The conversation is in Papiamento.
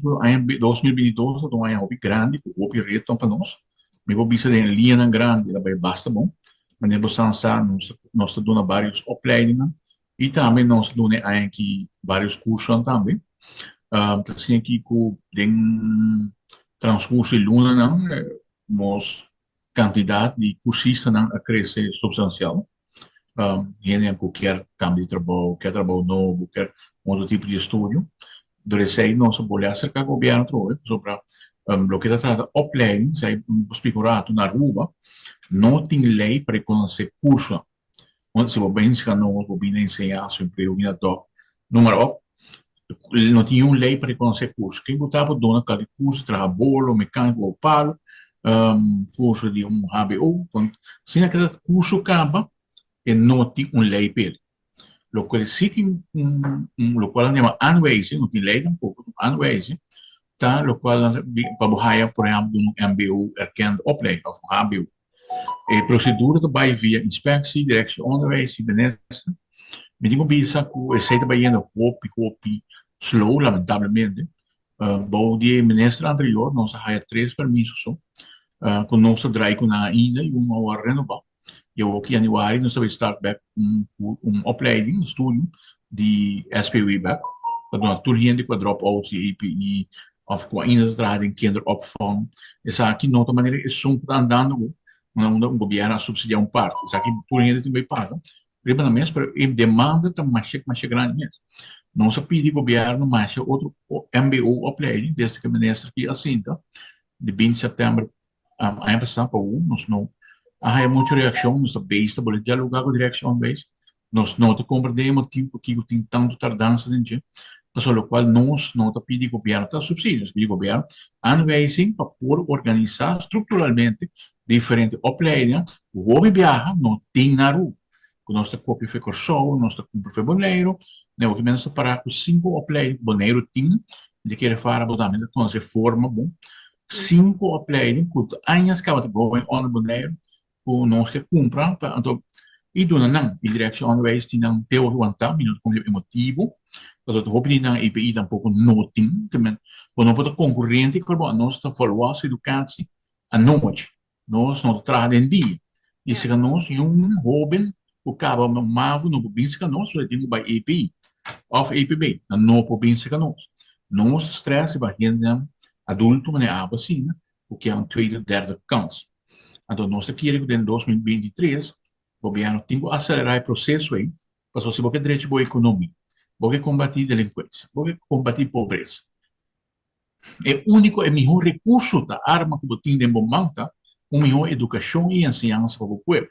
ku aña 2022 ta un aña hopi grandi ku hopi reto pa nos. Mi por bisa den liñanan grandi el a bai basta bon. Manera bo san sa nos nos ta duna varios opleidingnan i tambe nos ta duna e aña aki varios kursonan tambe. Ta asina aki ku den transkurso di lunanan nos kantidat di kursistanan a krese supstansial. Hendenan ku kier kambia di trabou, kier trabou nobo, kier un otro tipo di estudio. Dor esei nos a bolbe aserká gobièrnu atrobe pasobra loke ta trata opleiding, esei mi por splika un ratu, na Aruba no tin lei pa rekonosé kursonan. Si bo bin serka nos, bo bin na enseñansa, empleo, bin na dòk, noem maar op, no tin un lei pa rekonosé kurso. Ken ku ta por duna kalke kurso, traha bolo, mekániko o palo, kurso di un hbo, asina ku ta kurso kaba e no tin un lei p'el. Lokual si tin un lokual nan yama aanwijzing, no tin lei tampoko, un aanwijzing ta lokual pa bo haya por ehèmpel un mbo erkende opleiding òf un hbo. E procedura ta bai via inspectie, directie onderwijs y minister. Mi tin cu bisa cu esey ta bayendo hopi hopi slow lamentablemente. Bou di e minister anterior nos a haya tres permiso so cu nos ta draai cu nan ainda y un a worde renoba. Y awor ki januari nos ta bay start bek un opleiding, un studio di SPW bek pa duna tur hende cu a drop out di APE of cu ainda ta traha den kinderopvang. Esaki no ta manera esun cu ta andando cu unda un gobierno a subsidia un parti. Esaki tur hende tin bay paga riba nan mes, pero e demanda ta masha masha grandi mes. Nos a pidi gobierno masha otro mbo opleiding desde cu e minister aki a sinta di binti september Aña pasá pa u nos no a haya mucho reakshon, nos ta bezig ta bolbe dialogá ku Direktie Onderwijs. Nos no ta komprendé e motibu pakiko tin tantu tardansa den dje, pasobra lokual nos no ta pidi gobièrnu ta supsidio, nos ta pidi gobièrnu aanwijzing pa por organisá strukturalmente diferente opleidingen ku hopi biaha no tin na Aruba. Ku nos ta kopia for Kòrsou, nos ta kumpra for Boneiru, na e oki nos ta pará ku sinku opleiding ku Boneiru tin, mi ta kere fara bo tambe ta konosé forma bon, sinku opleiding ku añas kaba ta going on na Boneiru ku nos ke kumpra pa anto i duna nan i Directie Onderwijs tin nan te hopi wantá, mi no ta komprendé e motibu, pasobra hopi di nan EPI tampoko no tin, te men bo no por ta konkurente ku nos ta volwassen educatie anochi. Nos no ta traha den dia. I si ka nos yun hoben ku kaba mavo no por bin serka nos, e tin ku bai EPI òf EPB. Nan no por bin serka nos. Nos ta strès riba hendenan adulto manera abo asina ku ke un tweede, derde kans. Anto nos ta kere ku den 2023 gobièrnu tin ku aselerá e proseso ei pasobra si bo ke drecha bo ekonomia, bo ke kombatí delinkuensia, bo ke kombatí pobresa, E úniko e mihó rekurso ta arma ku bo tin den bo man ta un mihó edukashon i enseñansa pa bo pueblo.